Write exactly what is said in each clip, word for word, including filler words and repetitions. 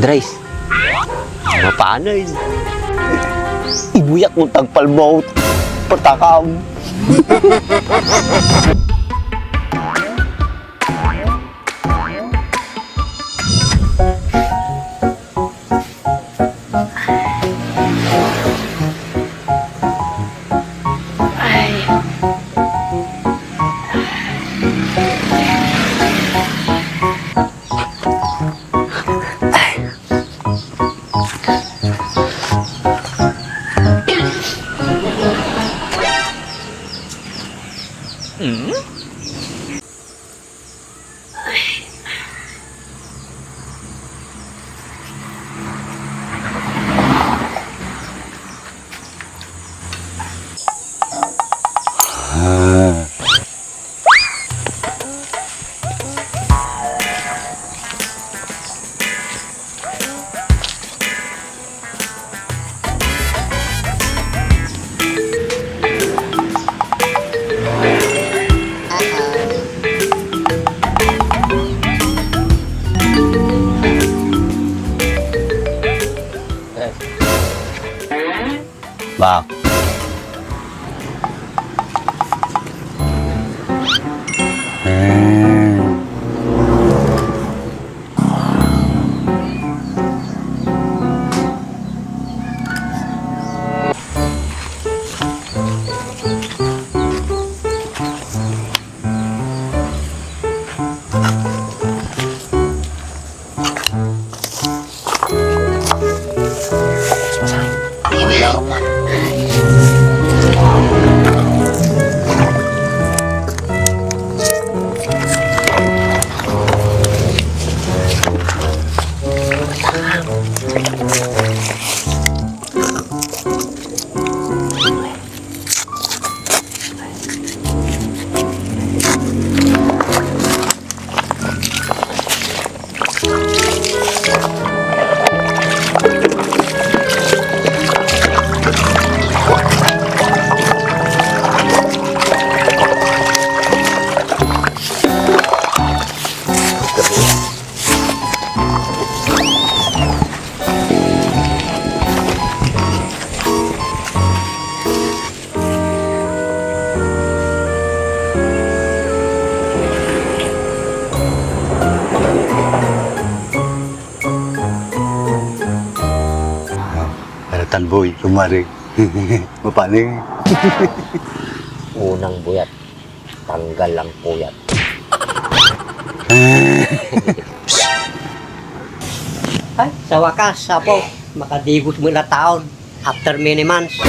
Dres, mapanay. Ibuyak mo tagpalbot. Patakam. Bak. Aratan, boy, kumare. Mapane? Unang buyat, tanggal ang puyat. Ay, sa wakas, Apo, makadigos mo na taon. After many months.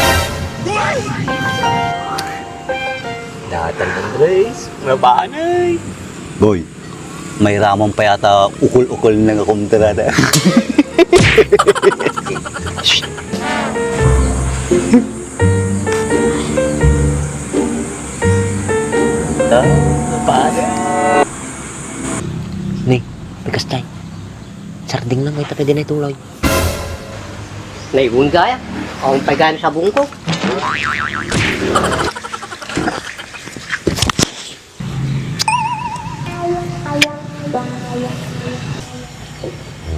Datan, Andres, mabanay. Boy, may ramon pa yata ukol-ukol na nga kontrata. Ah, mabanay. Ni, pikas tayo. Sarding na, may tapay din ay tuloy. Naiwan gaya. Awan pay gaya sabong ko.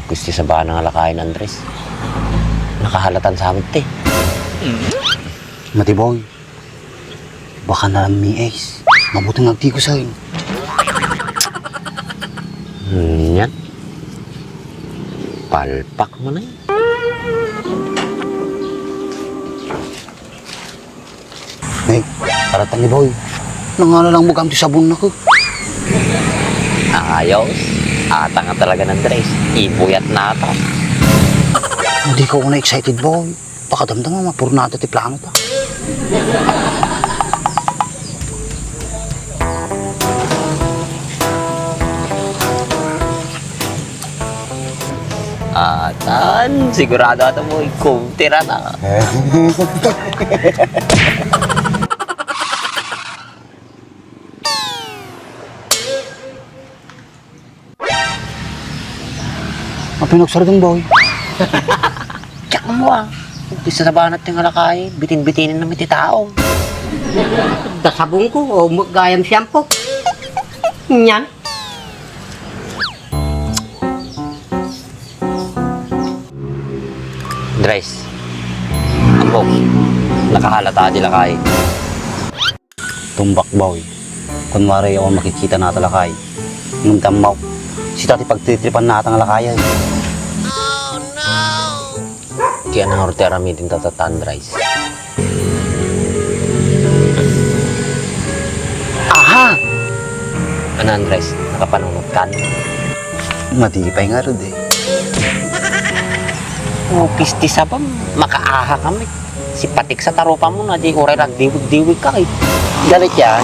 Gusto sa bana nga lakayan, Andres. Nakahalatan sa amin, te. Matiboy. Baka na lang mi, Ace. Mabuting agtigosayon. Hmm, yan. Palpak mo na yan. Ay, aratan ni Boy. Nangala lang mo gamit sabon na ko. Ayos. Ata nga talaga ng Andres. Ibuyat na ata. Hindi ko na excited, Boy. Pakadamdam nga mapurnada ti plano ta. Atan, sigurado ato mo, ikumpira na. Apay nagsardeng, Boy? Diak mo, ah. Umpisa sa banat ti nga lakay, bitin-bitinen na mi ti tao. Da sabong ko, o gayam shampoo. Nyan. Tres. Ambok, nakahalata ti lakay. Tumbak, boy. Kunwari, ako makikita na ta lakay. Ngem tammaw, sita ti pagtritripan na ta nga lakay. Ti anang ti aramiden ta, Andres? Aha! Ano, Andres? Nakapanunot kan? Madi pay ngarud eh. Upis ti sabam, makaaha kami. Sipatik sa tarupa mo na di uray ragdiwig-diwig ka eh. Galit yan.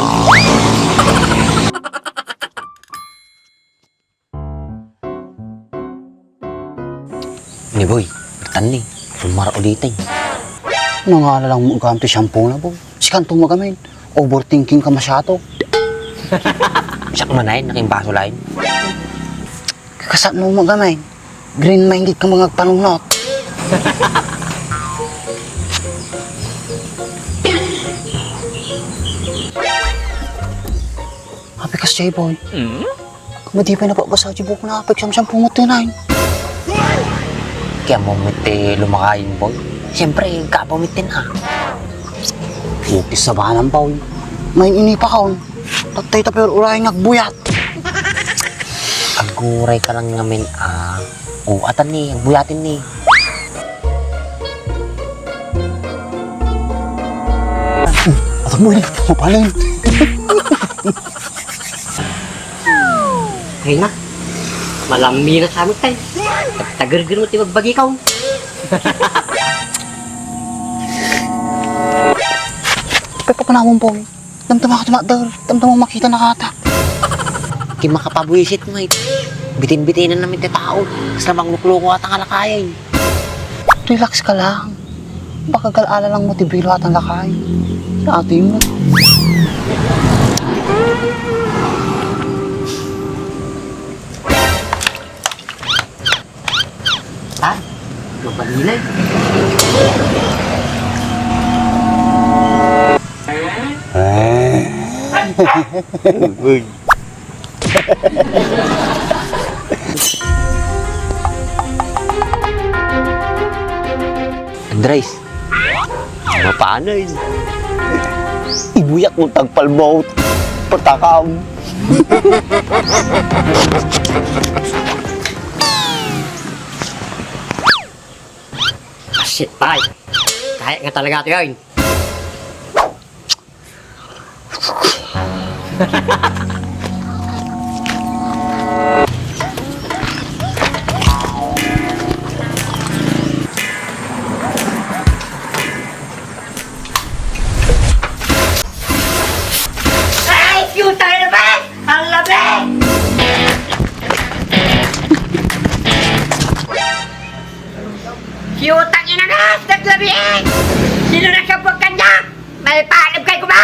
Ni Boy, bertan ni, sumar ulitin. Nangala lang mo gamit ti shampoo na, Boy. Sikanto magamin. Overthinking ka masyado. Siak man ay, nakimbaso lain. Kasat mo magamin. Green-minded ka mga panunot. Happy ka, Boy. Madi pay nababasa ti buok na apek, samsam pumutunan. Kaya mo miti lumakain, boy. Siyempre, kapaw mitin, ah. Ukis sa banan, boy. Main ini pa kaon. Tattay ta pero uray nga agbuyat. Aguray ka lang ngamin, ah. O, atan ni, agbuyatin ni. Atan mo ini, mapanin. Ay na, malammi na sa amin tayo. Tagerger mo ti magbagi ka, oh. Pagpapanawon po, eh. Damdama ko tumakder. Damdama ko makita na kata. Ti makapabuisit mo, eh. Bitin-bitinan namin ti tao. Basta manglukloko ata nga lakayay. Relax ka lang. Baka gal-ala lang mo ti bilo at ang lakay. Sa atin mo. Ha? Mabalilay. Uy. Andres, mapanay. Ibuyak mo tagpalbot. Pertakam. Ah, shit, pare. Kaya nga talaga ito yun. Ay, puta na ba? Ang labi! Putang ina na! Naglabi eh! Sino na siya pagkanya? May paalab kay kuma!